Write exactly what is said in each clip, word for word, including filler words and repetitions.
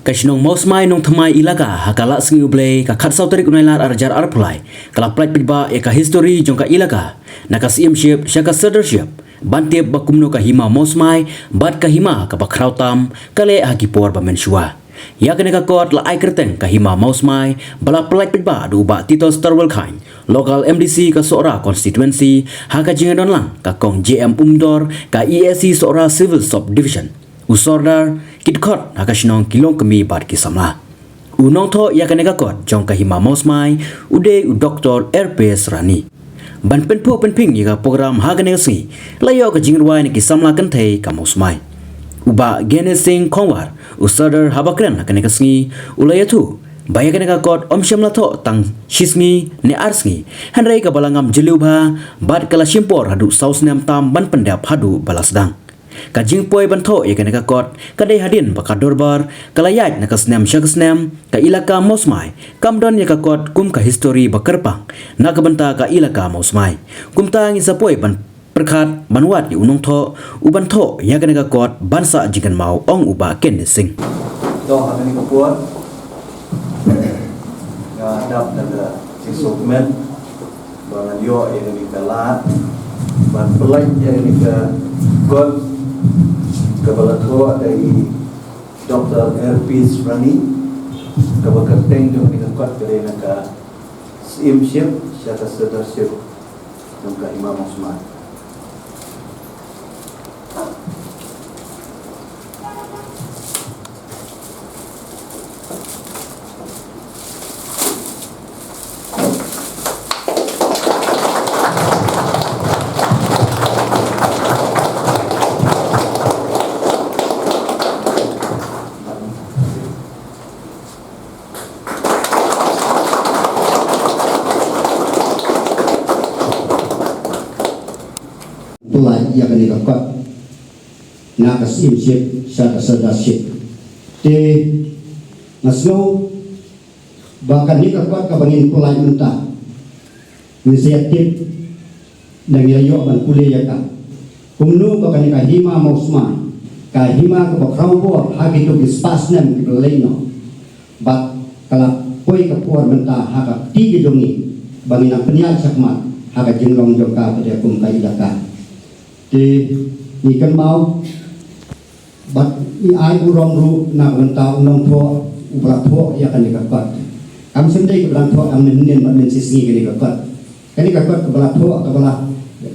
Ka shnong Mawsmai Nongthymmai Elaka ha ka Lad Sngi U Blei ka khatsaw tarik u Nailar arhajar arphew lai ka la pyllait paidbah ïa ka histori jong ka elaka, na ka Syiem Ship sha ka Sardar Ship, ban tip ba kumno ka Hima Mawsmai bad ka hima kaba khraw tam ka leh ha ki por ba mynshuwa. Ïa kane ka kot la ai kyrteng ka Hima Mawsmai ba la pyllait paidbah da u Bah Titos Tarwel Chyne, Local M D C ka Sohra Constituency, ha ka jingdon lang ka Kong J M Umdor ka E A C Sohra Civil Sub Division, u Sordar, ki dkhot ha ka shnong ki longkmie bad ki samla. U nongthoh ïa kane ka kot jong ka Hima Mawsmai u dei u Doktor Erpes Rani. Ban pynphuh pynphieng ïa ka program ha kane ka sngi, la ïoh ka jingrwai na ki samla kynthei ka Mawsmai. U Bah Gene Singh Khongwar, u Sordar haba kren ha kane ka sngi, u la ïathuh ba ïa kane ka kot ym shym la thoh tang shi sngi ne ar sngi, hynrei kaba la ngam jylliew bha bad ka la shim por haduh saw snem tam ban pyndep haduh ba la sdang. Ka jingpoi ban thoh ïa kane ka kot ka dei hadien ba ka dorbar ka la ïaid na ka snem sha ka snem, ka elaka Mawsmai kam don ïa ka kot kum ka histori ba kyrpang na ka bynta ka elaka Mawsmai. Kumta ngi sa poi ban pyrkhat ban wad ïa u nongthoh u ban thoh ïa kane ka kot ban sah jingkynmaw, ong u Bah Gene Singh. Dong ha kane ka por nga dap da ka jingsngewkmen ba ngan ïoh ïa kane ka lad ban pyllait ïa kane ka kot kaba la thoh da i Doktor Erpes Rani, kaba kyrteng jong kane ka kot ka dei na ka Syiem Ship sha ka Sardar Ship jong ka Hima Mawsmai. Pynlait ïa kane ka kot na ka Syiem Ship sha ka Sardar Ship. Te nga sngew ba kane ka kot kaba ngin pynlait mynta, ngin sa ïa tip, ngi la ïoh ban pule ïa ka, kumno ba kane ka Hima Mawsmai, ka hima kaba khraw bor ha kito ki spah snem kiba la leit noh, bad ka la poi ka por mynta ha ka kti ka jong ngi ba ngin nang pynïaid shakhmat ha ka jinglong jong ka pat kum ka elaka. Te ngi kynmaw bad ngi ai burom ruh na ka bynta u nongthoh uba la thoh ïa kane ka kot. Kam shym dei kaba dang thoh tang mynhynnin bad mynshisngi kane ka kot. Kane ka kot kaba la thoh kaba la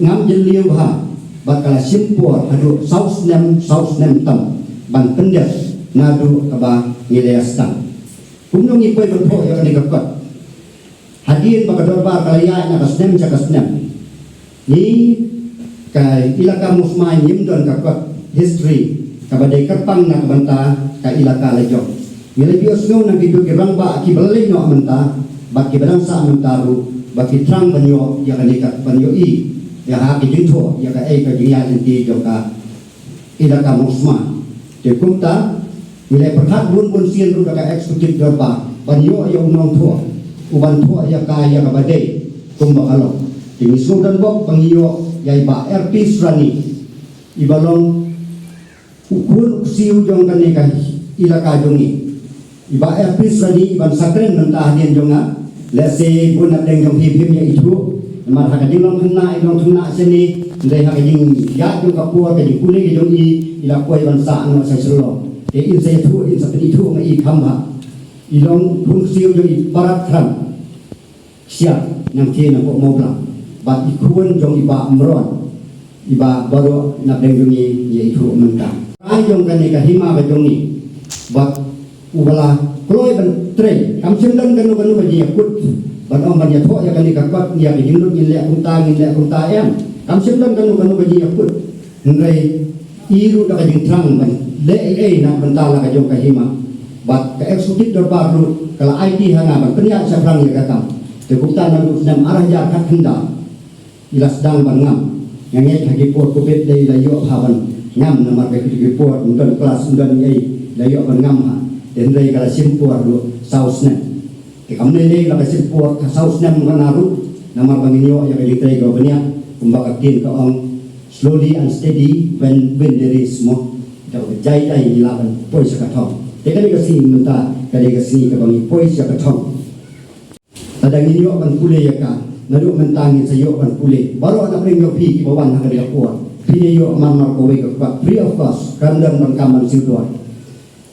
ngam jylliew bha bad ka la shim por haduh saw snem, saw snem tam ban pyndep naduh kaba ngi la ïa sdang. Kumno ngi poi ban thoh ïa kane ka kot? Hadien ba ka dorbar ka la ïaid na ka snem sha ka snem, ngi, ka elaka Mawsmai ngim don ka kot history kaba dei kyrpang na ka bynta ka elaka la jong. Ngi la ïohsngew na kito ki rangbah kiba la leit noh mynta bad kiba dang sah mynta ruh ba ki thrang ban ïoh ïa kane ka, ban ïohi ïa ha ki jingthoh ïa kaei ka jingïaid lynti jong ka elaka Mawsmai. Te kumta ngi la pyrkhat bun bun sien ruh da ka executive dorbar ban ïoh ïa u nongthoh u ban thoh ïa ka, ïa kaba dei kumba ka long. Te ngi sngewdon bok ba ngi ïoh ïa i Bah Erpes Rani, iba long u khun u ksiew jong kane ka elaka jong ngi. I Bah Erpes Rani iban sa kren mynta hadien jong nga, lehse bun na pdeng jong phi phim ïa ithuh, namar ha ka jinglong khynnah i long khynnah shane, hynrei ha ka jingïaid jong ka por, ka jingpule ka jong i, i la poi ban sah noh sha Shillong. Te in sa ïathuh, in sa pynithuh ma i kham bha. I long khun ksiew jong i Parat Khran Ksiar, nangta na Pok Mawblang, bad i khun jong i Bah Mron, iba baroh na pdeng jong ngi ïa ithuh mynta. Ai jong kane ka hima ka jong ngi, bad uba la kloi ban trei, kam shym don kano kano ka jingïakut ban ong ban ïathoh ïa kane ka kot, ïa ka jinglut ngin leh kumta, ngin leh kumta, em. Kam shym don kano kano ka jingïakut. Hynrei i ruh da ka jingthrang ban leh ei ei na ka bynta la ka jong ka hima. Bad ka executive dorbar ruh ka la aiti ha nga ban pynïaid shaphrang ïa ka kam. Te kumta naduh snem ar hajar khatkhyndai i la sdang ban ngam. Nga ngeit ha ki por covid dei la ïoh ha ban ngam, namar ka ki por ym don klas, ym don ei, la ïoh ban ngam ha. Te hynrei ka la shim por ruh saw snem. Te kam lei lei la ka shim por ka saw snem kane ruh, namar ba ngin ïoh ïa ka jingtrei kaba bniah, kumba ka ktien ka ong, slowly and steady when win the race mo. Da kaba jai jai ngi lah ban poi sha ka thong. Ïa kane ka sngi mynta ka dei ka sngi kaba ngi poi sha ka thong. Lada ngin ïoh ban pule ïa ka, naduh mynta ngin sa ïoh ban pule. Baroh na pdeng jong phi kiba wan ha kane ka por, phin ïoh marmar kawei ka kot free of cost, khlem don ban kam ban siew duh.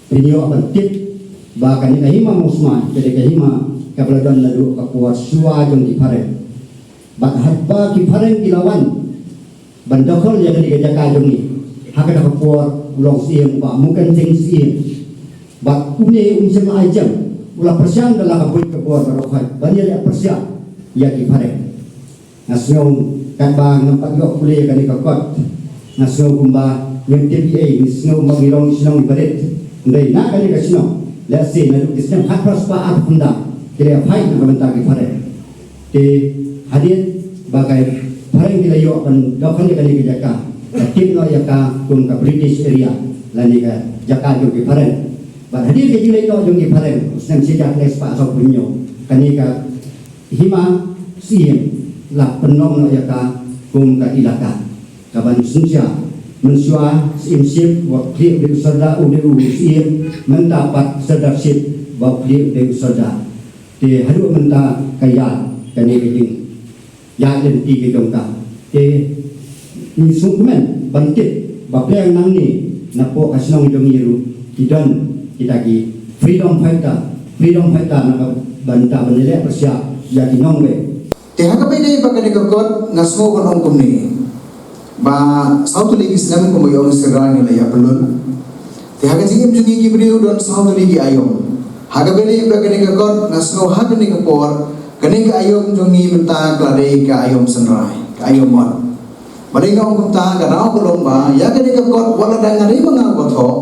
Phin ïoh ban tip ba kane ka hima Mawsmai ka dei ka hima kaba la don naduh ka por shuwa jong ki phareng. Bad haba ki phareng ki la wan ban dkhot ïa kane ka jaka jong ngi, ha kata ka por u long Syiem u Bah Mukensing Syiem. Bad une u Syiem Ai Jem u la pyrshang da la ka buit ka bor baroh khoit ban ïaleh pyrshah ïa ki phareng. Nga sngew katba ngam pat ïoh pule ïa kane ka kot, nga sngew kumba ngim tip ei ei, nga sngew kumba ngi long shnong iba rit. Hynrei na kane ka shnong, lehse naduh ki snem khatphra spah arphew khyndai ki la ïa fight na ka bynta ki phareng. Te hadien ba ki phareng ki la ïoh ban dkhot ïa kane ka jaka, ka tip noh ïa ka kum ka British area lane ka jaka jong ki phareng. Bad hadien ka jingleit noh jong ki phareng, u snem shi hajar khyndai spah sawphew hynñiew, kane ka hima Syiem la pynlong noh ïa ka kum ka ilaka kaban synshar. Mynshuwa Syiem Ship, wat khlieh u dei u sordar, u dei u Syiem, mynta pat Sordar Ship, wat khlieh u dei u sordar. Te haduh mynta ka ïaid kane ka jingïaid lynti ka jong ka. Te ngi sngewkmen ban tip ba pdeng nangne napoh ka shnong jong ngi ruh ki don kita ki freedom fighter, freedom fighter na ka bynta ban ïaleh pyrshah ïa ki nongwei. Te ha kaba ïadei bad kane ka kot nga sngew ban ong kumne. Ba saw tylli ki snem kumba ïa ong Sir Rani la ïa pynlut. Te ha ka jingim jong ngi ki briew don saw tylli ki aïom. Ha kaba ïadei bad kane ka kot nga sngew ha kane ka por, kane ka aïom jong ngi mynta ka la dei ka aïom synrai, ka aïom mot. Balei nga ong kumta? Ka daw ka long ba ïa kane ka kot wat la dang nga dei ma nga uba thoh.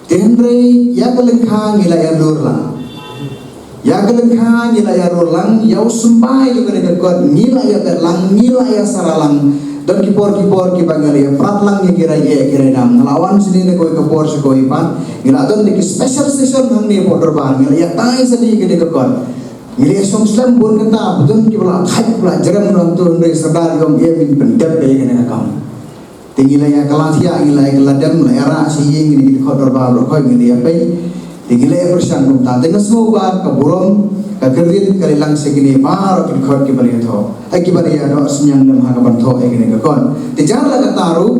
Te hynrei ïa ka lyngkha ngi la ïa dur lang. Ïa ka lyngkha ngi la ïa dur lang, ïa u symbai jong kane ka kot ngi la ïa bet lang, ngi la ïa sara lang. Don ki por ki por kiba ngi la ïa prat lang ïa ki rai eh ki rai dam. Nga la wan shane na kawei ka por sha kawei pat. Ngi la don da ki special session hangne hapoh dorbar, ngi la ïa tai shane kane ka kot. Ngi la ïa shong slem bun kynta, ba don kiba la thait, ba la jrem ruh hangto, hynrei Sordar ïa ong em, ngin pyndep ïa kane ka kam. Te ngi la ïa kylla thiah, ngi la ïa kylla dem, la ïa rah sha ïing, ngi ki dkhot dorbar baroh khoit ngi la ïa peit. Te ngi la ïa pyrshang kumta. Te nga sngew ba ka burom, ka kyrdan ka la ïalang sha kine baroh ki dkhot kiba la ïa thoh, eh, kiba la ïa doh synñiang lem ha kaban thoh ïa kane ka kot. Te jar la kata ruh,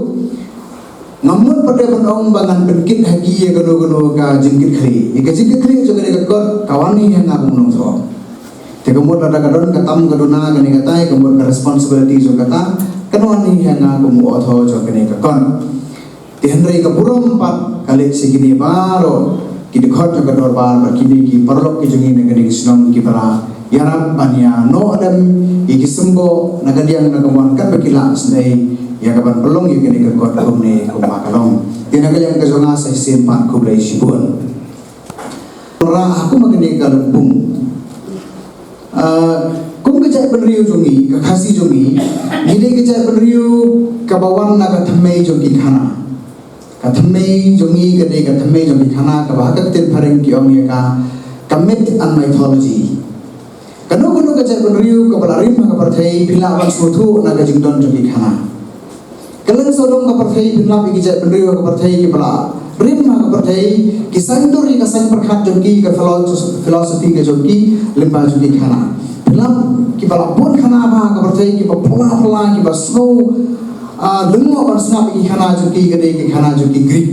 ngam mut pat de ban ong ba ngan pynkit ha ki ïa kano kano ka jingkitkhlieh. Ïa ka jingkitkhlieh jong kane ka kot ka wan hi ha nga kum u nongthoh. Te ka mut lada ka don ka tam ka duna kane katai, ka mut ka responsibility jong kata kan wan hi ha nga kum u author jong kane ka kot. Te hynrei ka burom pat ka leit sha kine baroh ki dkhot jong ka dorbar bad kine ki paralok ki jong ngi na kane ka shnong kiba la ïarap ban ïa noh dem ïa ki symboh na ka diang na ka mon katba ki lah sngewbha ïa kaban pynlong ïa kane ka kot kumne kumba ka long. Te na ka liang ka jong nga sa shisien pat khublei shibun. Rah ha kum kane ka lympung. Ah, kum ka jaitbynriew jong ngi, ka Khasi jong ngi, ngi dei ka jaitbynriew kaba wan na ka thymmei jong ki khana. Ka thymmei jong ngi ka dei ka thymmei jong ki khana kaba ha ka ktien phareng ki ong ïa ka, ka myth and mythology. Kano kano ka jaitbynriew kaba la rim ha ka pyrthei phi lah ban sngewthuh na ka jingdon jong ki khana. Kylleng sawdong ka pyrthei phin lap ïa ki jaitbynriew ha ka pyrthei kiba la rim ha ka pyrthei, ki saiñdur ïa ka saiñ pyrkhat jong ki, ka philo-, philosophy ka jong ki lyngba jong ki khana. Phin lap kiba la bun khana bha ha ka pyrthei, kiba phylla phylla, kiba sngew, ah, lyngngoh ban sngap ïa ki khana jong ki ka dei ki khana jong ki Greek.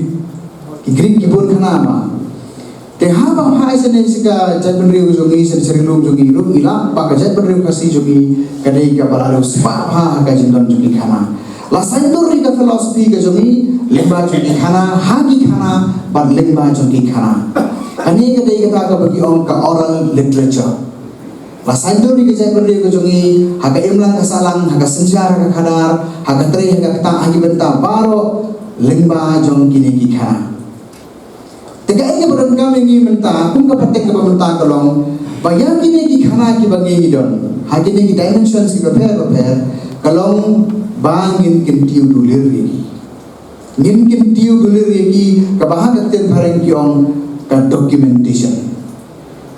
Ki Greek ki bun khana bha. Te haba phai shane sha ka jaitbynriew jong ngi, sha ka ri lum jong ngi ruh ngi lap ba ka jaitbynriew Khasi jong ngi ka dei kaba la riewspah bha ha ka jingdon jong ki khana. La saiñdur ïa ka philosophy ka jong ngi lyngba jong ki khana, ha ki khana bad lyngba jong ki khana. Kane ka dei kata kaba ki ong ka oral literature. La saiñdur ïa ka jaitbynriew ka jong ngi ha ka imlang ka sahlang, ha ka synshar ha ka khadar, ha ka trei ha ka ktah, ha ki bynta baroh lyngba jong kine ki khana. Te kaei kaba donkam ïa ngi mynta kum ka pateng kaba mynta ka long ba ïa kine ki khana kiba ngi ngi don ha kine ki dimensions kiba pher ba pher, ka long ba ngin kyntiew dulir ïa ki. Ngin kyntiew dulir ïa ki, kaba ha ka ktien phareng ki ong ka documentation.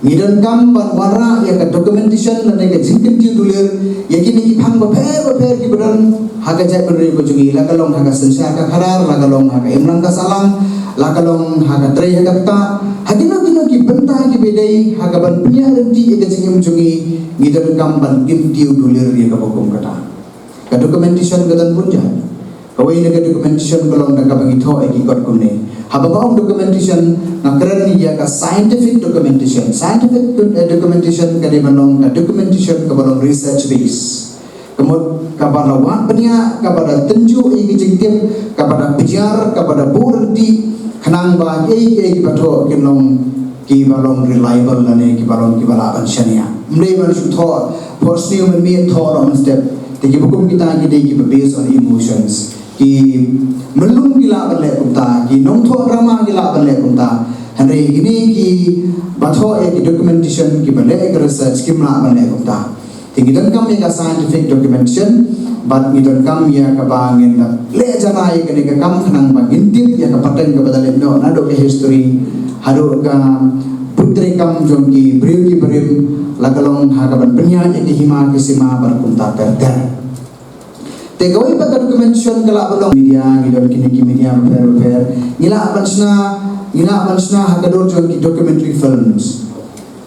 Ngi donkam ban wanrah ïa ka documentation lane ka jingkyntiew dulir ïa kine ki phang bapher bapher kiba don ha ka jaitbynriew ka jong ngi, la ka long ha ka synshar ka khadar, la ka long ha ka imlang ka sahlang, la ka long ha ka trei ha ka ktah, ha kino kino ki bynta kiba dei ha ka ban pynïaid lynti ïa ka jingim jong ngi. Ngi donkam ban kyntiew dulir ïa kaba kum kata. Ka documentation ka don bun jait. Kawei na ka documentation ka long da kaba ngi thoh ïa ki kot kumne. Haba nga ong documentation, nga kren ïa ka scientific documentation. Scientific do-, eh, documentation ka dei ban long ka documentation kaba long research base. Ka mut kaba la wad bniah, kaba la tynjuh ïa ki jingtip, kaba la pynïar, kaba la buh ryntih, khnang ba ei ei kiba thoh kin long kiba long reliable lane kiba long kiba lah ban shaniah. Ym dei ban shu thoh por sniew mynmiet, thoh noh mynstep. Te kiba kum kita ki dei kiba based on emotions. Ki myllung ki lah ban leh kumta, ki nongthoh drama ki lah ban leh kumta. Hynrei kine kiba thoh ïa ki documentation, kiba leh ïa ki research, kim lah ban leh kumta. Te ngi donkam ïa ka scientific documentation, bad ngi donkam ïa kaba ngin da leh jana ïa kane ka kam khnang ba ngin tip ïa ka pateng kaba da leit noh naduh ka history haduh ka put treikam jong ki briew ki barim, la ka long ha ka ban pynïaid ïa ki hima ki sima bad kumta ter ter. Te kawei pat ka documentation ka lah ban long media, ngi don kine ki media bapher bapher. Ngi lah ban shna, ngi lah ban shna ha ka dur jong ki documentary films.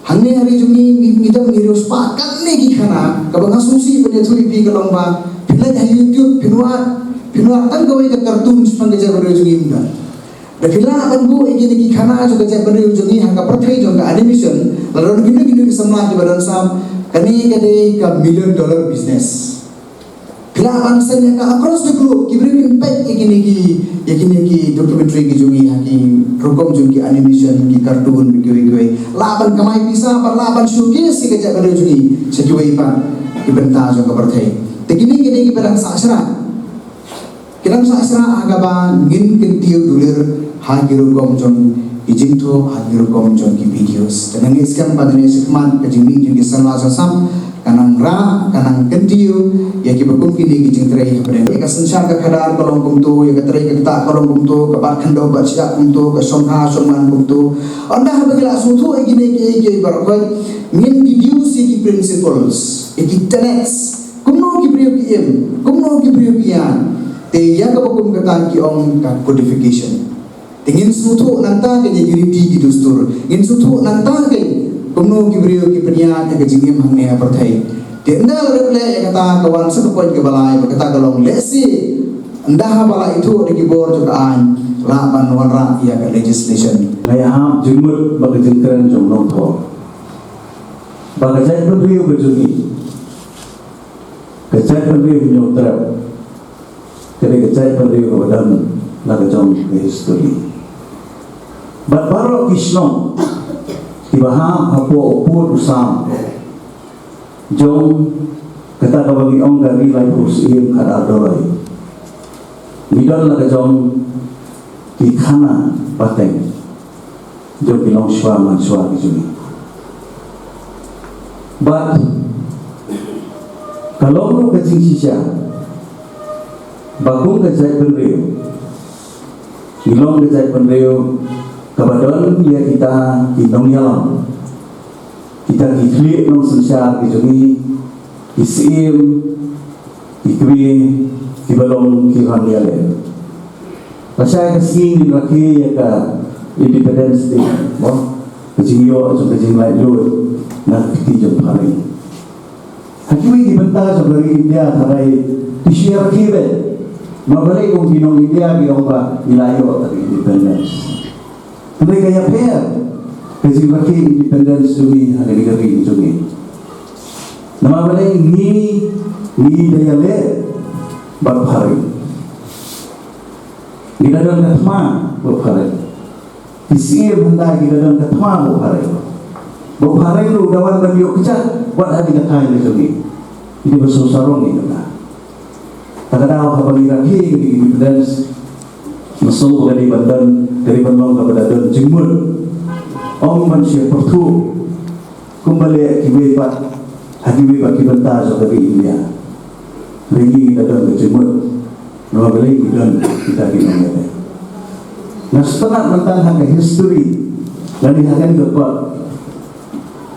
Hangne ha ri jong ngi, ngi, ngi don ngi riewspah katne ki khana, kaba nga sngewsih ban ïathuh ïa phi ka long ba phin leit ha YouTube, phin wad, phin wad tang kawei ka cartoon shaphang ka jaitbynriew jong ngi, ym don. Da phi lah ban buh ïa kine ki khana jong ka jaitbynriew jong ngi ha ka pyrthei jong ka animation, la don kino kino ki samla kiba don sap, kane ka dei ka million dollar business. Phi lah ban send ïa ka across the globe, ki briew kin peit ïa kine ki, ïa kine ki documentary ki jong ngi ha ki rukom jong ki animation, ki cartoon, kiwei kiwei. Lah ban kamai pisa, bad lah ban showcase ïa ka jaitbynriew jong ngi sha kiwei pat ki bynta jong ka pyrthei. Te kine ki dei kiba dang sah shrah. Ki dang sah shrah ha kaba ngin kyntiew dulir ha ki rukom jong ki jingthoh, ha ki rukom jong ki videos. Te nga ngeit skhem ba kane shakhmat ka jingmih jong ki samla sap sap ka nang rah, ka nang kyntiew ïa kiba kum kine ki jingtrei hapdeng. Ïa ka synshar ka khadar ka long kumto, ïa ka trei ka ktah ka long kumto, ka bat khyndew bat shyiap kumto, ka shongkha shongman kumto. Ynda haba ngi la sngewthuh ïa kine kiei kiei baroh khoit, ngin deduce ïa ki principles, ïa ki tenets. Kumno ki briew ki im, kumno ki briew ki ïaid. Te ïa kaba kum kata ki ong ka codification. Te ngin sngewthuh nangta kein ïa ki riti ki dustur. Ngin sngewthuh nangta kein kumno ki briew ki pynïaid ïa ka jingim hangne ha pyrthei. Te ynda la dep leh ïa kata, ka wan sa ka point kaba lai, ba kata ka long lehse ynda haba la ithuh da ki bor jong ka aiñ, lah ban wanrah ïa ka legislation. Nga ïahap jingmut ba ka jingkren jong u nongthoh, ba ka jaitbynriew ka jong ngi, ka jaitbynriew Hynñiewtrep, ka dei ka jaitbynriew kaba don la ka jong ka history. Bad baroh ki shnong kiba hap hapoh u pud u sam jong kata kaba ngi ong ka Ri Laiphew Syiem Khadar Doloi, ngi don la ka jong ki khana pateng jong ki longshuwa manshuwa ki jong ngi. Bad ka long ruh ka jingshisha ba kum ka jaitbynriew, ngi long ka jaitbynriew kaba don ïa kita ki nongïalam, kita ki khlieh nongsynshar ki jong ngi, ki syiem, ki kmie, kiba long ki ranïaleh. Lashai ka sngi ngin rakhe ïa ka Independence Day, mo, ka jingïoh jong ka jinglaitluid na ka kti jong phareng. Ha kiwei ki bynta jong ka ri India tharai ki shu ïarakhe beit. Namar balei kum ki nong India ki ong ba ngi la ïoh ka independence. Hynrei ka ïapher ka jingrakhe independence jong ngi ha kane ka ri jong ngi. Namar balei ngi, ngi da ïaleh bad phareng. Ngi da don ka thma bad phareng. Ki syiem hynda ki da don ka thma bad phareng. Bad phareng ruh da wan ban ïoh kjat wat ha kine ki thaiñ ka jong ngi. Ngi dei ban sngewsarong ïa kata. Ta ka daw haba ngi rakhe ïa ka independence, nga sngew ba ka dei ban don, ka dei ban long kaba da don jingmut. Ym ban shu pyrthuh kumba leh kiwei pat ha kiwei pat ki bynta jong ka ri India. Hynrei ngi da don ka jingmut. Namar balei ngi don kita ki nongïaleh. Nga sngewtynnat mynta ha ka history lane ha kane ka kot.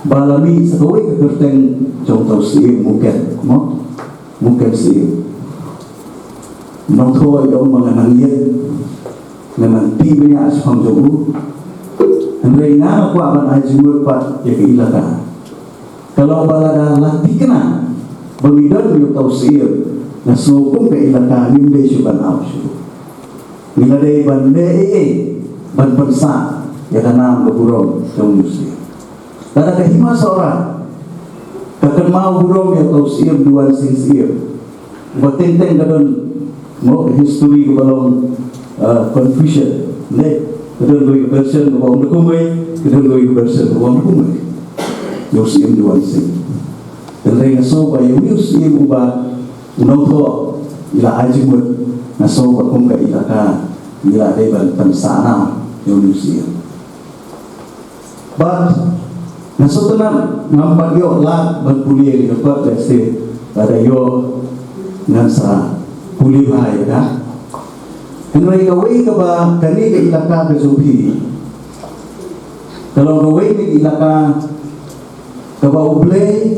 Ba la mih sa kawei ka kyrteng jong uta u Syiem Muken, mo? Muken Syiem. Nongthoh i ong ba nga nang ïeng, nga nang tih bniah shaphang jong u. Hynrei nga kwah ban ai jingmut pat ïa ka elaka. Ka long ba lada la thikna ba ngi don ïa uta u Syiem, nga sngew kum ka elaka ngim dei shuh ban ap shuh. Ngi la dei ban leh ei ei ban pynsah ïa ka nam ka burom jong u Syiem. Lada ka Hima Sohra ka kynmaw burom ïa uta u Syiem Duan Sing Syiem, ba teng teng ka don, mo, ka history kaba long, uh, confusion, ne? Ka don kawei ka version kaba ong da kumwei, ka don kawei ka version kaba ong da kumwei. Ïa u Syiem Duan Sing. Hynrei nga sngew ba ïa u Syiem uba u nongthoh i la ai jingmut, nga sngew ba kum ka elaka ngi la dei ban pynsah nam ïa u Syiem. Bad nga sngewtynnat ngam pat ïoh lad ban pule ïa ka kot, lehse lada ïoh ngan sa pule bha ïa ka. Hynrei kawei kaba kane ka elaka ka jong phi ka long kawei ka elaka kaba U Blei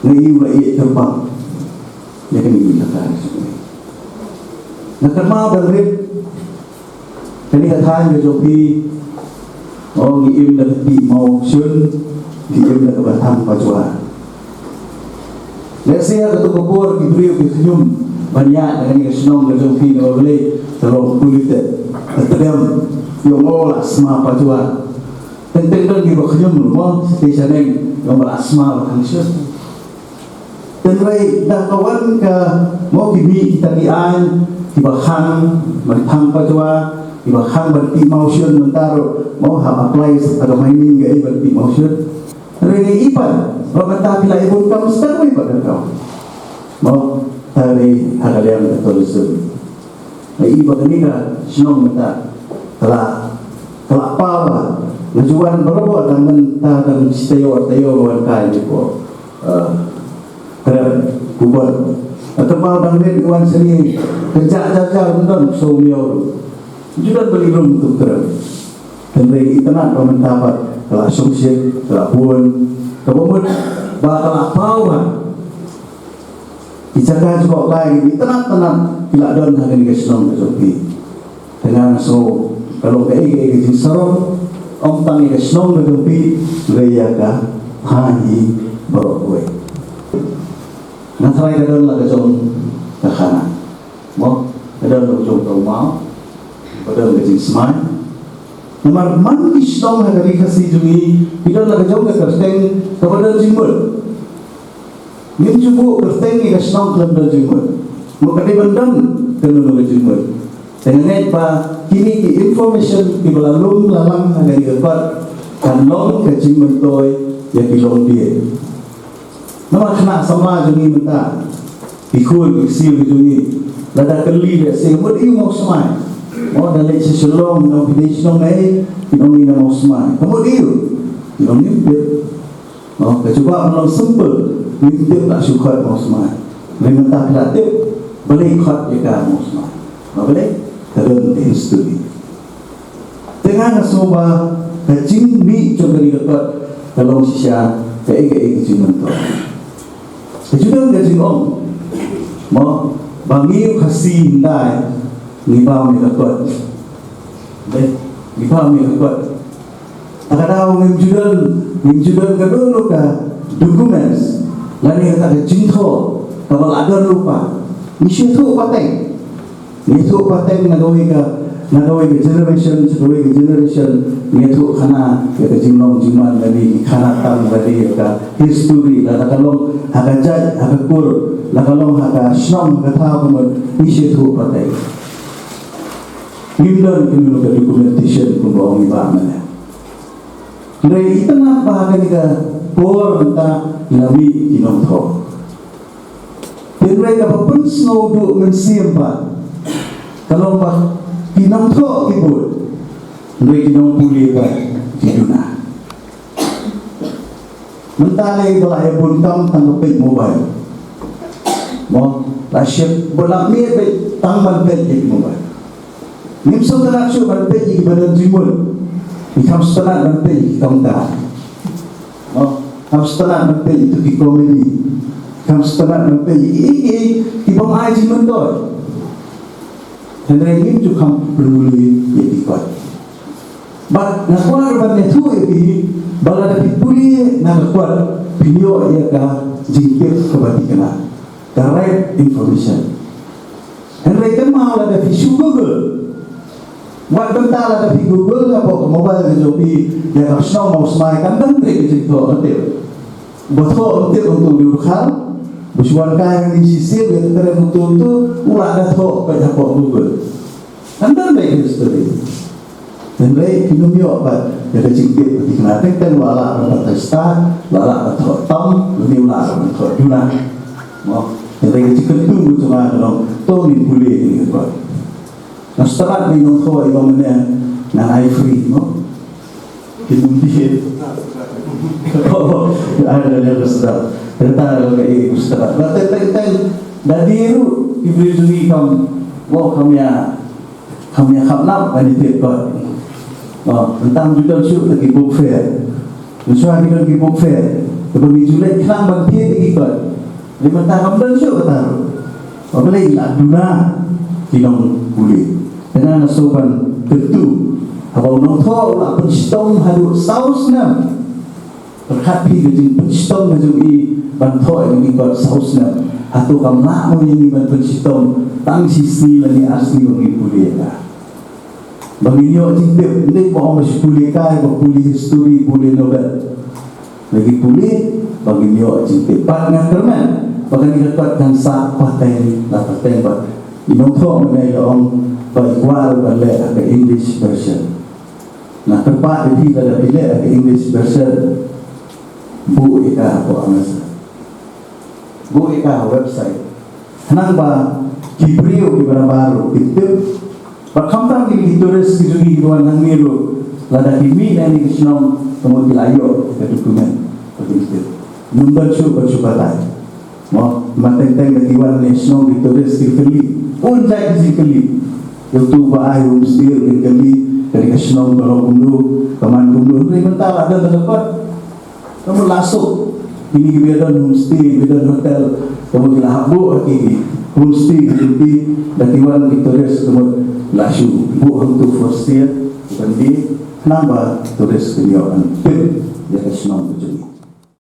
nga ïohi u la ïeit kyrpang ïa kane ka elaka ka jong phi. Nga kynmaw dang rit kane ka thaiñ ka jong phi, o, ngi im da ka tih mawshun, ngi im da kaba thang pajua. Lehse ha kato ka por ki briew ki khñium ban ïaid da kane ka shnong ka jong phi namar balei, ka long polluted, ka tdem, ki ong, o, la sma pajua. Teng teng don kiba khñium, mo, shatei shaneng, ki ong ba la sma ba khang shun. Hynrei da ka wan ka, mo, ki mih kita ki aiñ kiba khang ban thang pajua, kiba khang ban tih mawshun mynta ruh, mo, hap apply sa ka mining kaei ban tih mawshun. Hynrei ngi i pat ba mynta phi la ïa bun kam stad wei pat ka kam, mo, tang dei ha ka liang ka tourism. Nga i ba kane ka shnong mynta ka la, ka la paw ba nga ju wan barabor, tang mynta tang shi taïew ar taïew nga wan kai hapoh, eh, Krem, Kubon. Nga kynmaw dang rit nga wan shane, ka jah jar jar, ym don shuh miaw ruh. Ju don ba ngi rung tu Krem. Hynrei itynnad ba mynta pat ka la shongshit, ka la bun, kaba mut ba ka la paw ba ki jaka jngohkai itynnad tynnad ki la don ha kane ka shnong ka jong phi. Te nga sngew ka long kaei kaei ka jingsarong, ym tang ïa ka shnong ka jong phi, hynrei ïa ka thaiñ hi baroh kawei. Nga tharai ka don la ka jong ka khana, mo, ka don la ka jong ka ummaw, ka don ka jingsmai. Namar man ki shnong ha ka Ri Khasi jong ngi ki don la ka jong ka kyrteng kaba don jingmut. Ngim ju buh kyrteng ïa ka shnong khlem don jingmut. Mut ka dei ban don kano kano ka jingmut. Te nga ngeit ba kine ki information kiba la lum la lang ha kane ka kot kan long ka jingmyntoi ïa ki longbieit. Namar khynnah samla jong ngi mynta, ki khun ki ksiew ki jong ngi, lada kylli lehse, mut aïu Mawsmai? Mo, da leit sha Shillong, nong phi dei shnong ei? Kin ong ïa nga Mawsmai. Ka mut aïu? Kin ong ngim tip. Mo, ka jubab ka long simple, ngim tip, la shu khot Mawsmai. Hynrei mynta phi la tip, balei khot ïa ka Mawsmai? Mo, balei? Ka don ka history. Te nga nga sngew ba ka jingmih jong kane ka kot ka long shisha kaei kaei ka jingmyntoi. Ka jingmyntoi ka jingong, mo, ba ngi u Khasi hyndai ngi bam ïa ka kot. Dei, ngi bam ïa ka kot. Ta ka daw ngim ju don, ngim ju don kano kano ka documents lane kata ka jingthoh kaba la don lypa. Ngi shu thoh pateng. Ngi thoh pateng na kawei ka, na kawei ka generation sha kawei ka generation. Ngi thoh khana ïa ka jinglong jingman lane ngi khana tam lane ïa ka history, lada ka long ha ka jait ha ka kur, lada ka long ha ka shnong ha ka thaw, kumno, ngi shu thoh pateng. Ngim don kano kano ka documentation kumba ong i Bah mynne. Hynrei itynnad ba ha kane ka por mynta la mih ki nongthoh. Hynrei kaba pynsngewduh mynsiem pat ka long ba ki nongthoh ki bun, hynrei ki nongpule pat ki duna. Mynta lei ba la ïa bun kam tang ban peit mobile. Mo, la shit ba la miet peit tang ban peit ïa ki mobile. Ngim sngewtynnad shuh ban peit ïa kiba don jingmut. Ngi kham sngewtynnad ban peit ïa ki kam da. Oh, kam sngewtynnat ban peit ïa ki comedy. Kam sngewtynnat ban peit ïa ki, ïa ki, ïa ki bym ai jingmyntoi. Hynrei ngim ju kham pynpule ïa ki kot. Bad nga kwah ban ïathuh ïa phi ba lada phi pule na ka kot phin ïoh ïa ka jingtip kaba thikna, the right information. Hynrei kynmaw lada phi shu Google, wat mynta lada phi Google hapoh ka mobile ka jong phi ïa ka shnong Mawsmai, kan dang trei ka jingthoh ka tip. Ba thoh ka tip hangto u dei u dkhar, ba shu wan kai hangne shisien ïa ka tren hangto hangto, u lah da thoh peit hapoh Google. Kan dang trei ka history. Hynrei phin ym ïoh pat ïa ka jingtip ka thikna, teng teng u la lah ban batai stad, u la lah ban thoh tam, lane u la lah ban thoh duna. Mo, hynrei ka jingkyntu ka jong nga ka long, to ngin pule ïa kane ka kot. Nga sngewtynnat ba i nongthoh i ong mynne ngan ai free, mo. Phin ym dei. Ai da ïa ka sdang. Kata ka long kaei ka sdang. Ba teng teng teng da dei ruh ki briew jong ngi kam, mo, kam ïa Kam ïa kham nap ban ïa thied kot. Oh, mynta ym ju don shuh ki book fair. Mynshuwa ki don ki book fair. Te ba ngi ju leit khnang ban thied ïa ki kot. Te mynta kam don shuh kata ruh. Ba balei la duna ki nongpule. Te nga nga sngewbha ban kyntu. Haba u nongthoh u la pynshitom haduh saw snem. Pyrkhat phi ka jingpynshitom ka jong i ban thoh ïa kine ki kot saw snem. Hato kam lah mo ïa ngi ban pynshitom tang shi sngi lane ar sngi ba ngi pule ïa ka. Ba ngin ïoh jingtip, ym dei ba ong ba shu pule kai, ba pule history, pule novel. Lagi pule ba ngin ïoh jingtip. Bad nga kyrmen ba kane ka kot kan sah pateng la pateng bad i nongthoh mynne i la ong ba i kwah ruh ban leh ha ka English version. Nga kyrpad ïa phi lada phi leh ha ka English version, buh ïa ka hapoh Amazon. Buh ïa ka ha website. Khnang ba ki briew kiba nabar ruh kin tip. Bad khamtam ki, ki tourist ki jong ngi kiba wan hangne ruh, lada ki mih na kane ka shnong, ka mut ki la ïoh ka document ba kin tip. Ym don shuh ban shu batai. Mo, ma teng teng da ki wan ne shnong ki tourist ki kylli. Bun jait ki jingkylli. Ïa uto ba ai homestay ki kylli, kane ka shnong ka long kumno, ka man kumno. Hynrei mynta la don da ka kot. Ka mut la suk. Kine kiba don homestay, kiba don hotel, ka mut ki la hap buh ha ki homestay ki jong ki, da ki wan ki tourist ka mut la shu buh hangto for sale, ban die, khnang ba tourist kin ïoh ban tip ïa ka shnong ka jong ngi.